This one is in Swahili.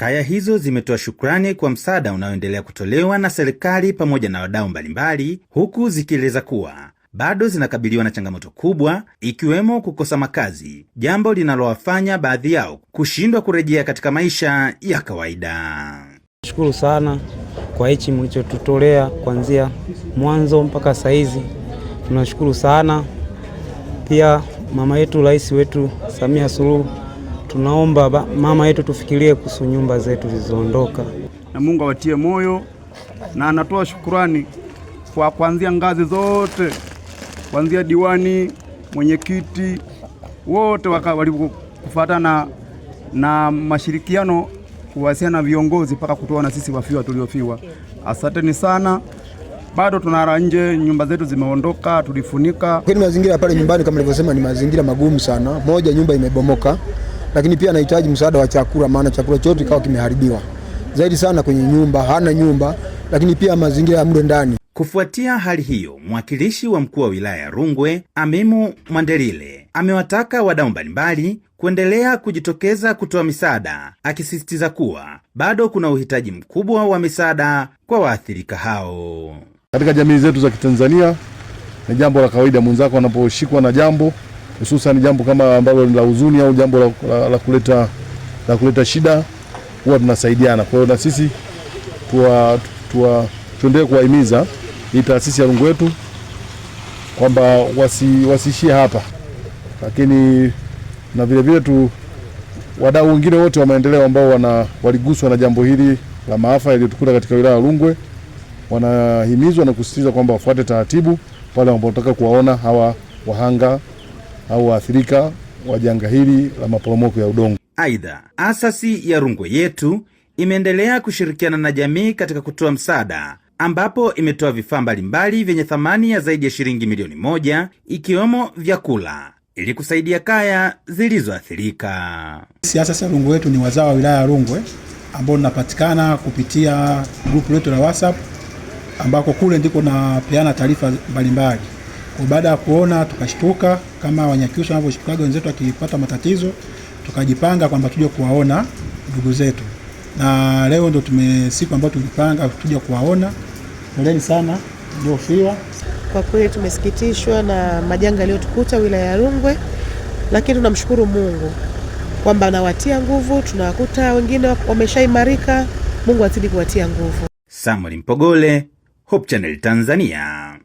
Kaya hizo zimetoa shukrani kwa msaada unaoendelea kutolewa na serikali pamoja na wadau mbalimbali, huku zikieleza kuwa bado zinakabiliwa na changamoto kubwa ikiwemo kukosa makazi, jambo linalowafanya baadhi yao kushindwa kurejea katika maisha ya kawaida. Shukuru sana kwa hichi mlichotutolea kuanzia mwanzo mpaka saizi, tunashukuru sana. Pia mama yetu rais wetu Samia Suluhu, tunaomba mama yetu tufikirie kuhusu nyumba zetu zilizoondoka, na Mungu awatie moyo, na anatoa shukurani kwa kuanzia ngazi zote, kuanzia diwani, mwenyekiti, wote walikufuatana na mashirikiano kuwasiliana na viongozi mpaka kutoa na sisi wafiwa tuliofiwa. Asanteni sana. Bado tunara nje, nyumba zetu zimeondoka, tulifunika. Kwani mazingira pale nyumbani kama nilivyosema ni mazingira magumu sana. Moja, nyumba imebomoka, lakini pia anahitaji msaada wa chakula, maana chakula chote ikawa kimeharibiwa zaidi sana kwenye nyumba, hana nyumba, lakini pia mazingira ya mle ndani. Kufuatia hali hiyo, mwakilishi wa mkuu wa wilaya ya Rungwe Amimu Mwandelile amewataka wadau mbalimbali kuendelea kujitokeza kutoa misaada, akisisitiza kuwa bado kuna uhitaji mkubwa wa misaada kwa waathirika hao. Katika jamii zetu za Kitanzania ni jambo la kawaida mwenzako anaposhikwa na jambo, hususan jambo kama ambalo ni la huzuni au jambo la kuleta shida, huwa tunasaidiana. Kwa hiyo na sisi tuendelee kuwahimiza hii taasisi ya Rungwe Yetu kwamba wasiishie hapa, lakini na vilevile tu wadau wengine wote wa maendeleo ambao waliguswa na jambo hili la maafa yaliyotukuta katika wilaya ya Rungwe wanahimizwa na kusisitiza kwamba wafuate taratibu pale wanapotaka kuwaona hawa wahanga au waathirika wa janga hili la maporomoko ya udongo. Aidha, asasi ya Rungwe Yetu imeendelea kushirikiana na jamii katika kutoa msaada, ambapo imetoa vifaa mbalimbali vyenye thamani ya zaidi ya shilingi 1,000,000 ikiwemo vyakula ili kusaidia kaya zilizoathirika. Asasi ya Rungwe Yetu ni wazao wa wilaya ya Rungwe ambao tunapatikana kupitia grupu letu la WhatsApp, ambako kule ndiko napeana taarifa mbalimbali. Kwa baada ya kuona tukashtuka kama Wanyakyusa wanavyoshtukaga wenzetu akipata matatizo, tukajipanga kwamba tuje kuwaona ndugu zetu, na leo ndo siku ambayo tulipanga tuje kuwaona. Poleni sana mliofiwa. Kwa kweli tumesikitishwa na majanga yaliyotukuta wilaya ya Rungwe, lakini tunamshukuru Mungu kwamba anawatia nguvu. Tunawakuta wengine wameshaimarika. Mungu azidi kuwatia nguvu. Samuel Mpogole, Hope Channel Tanzania.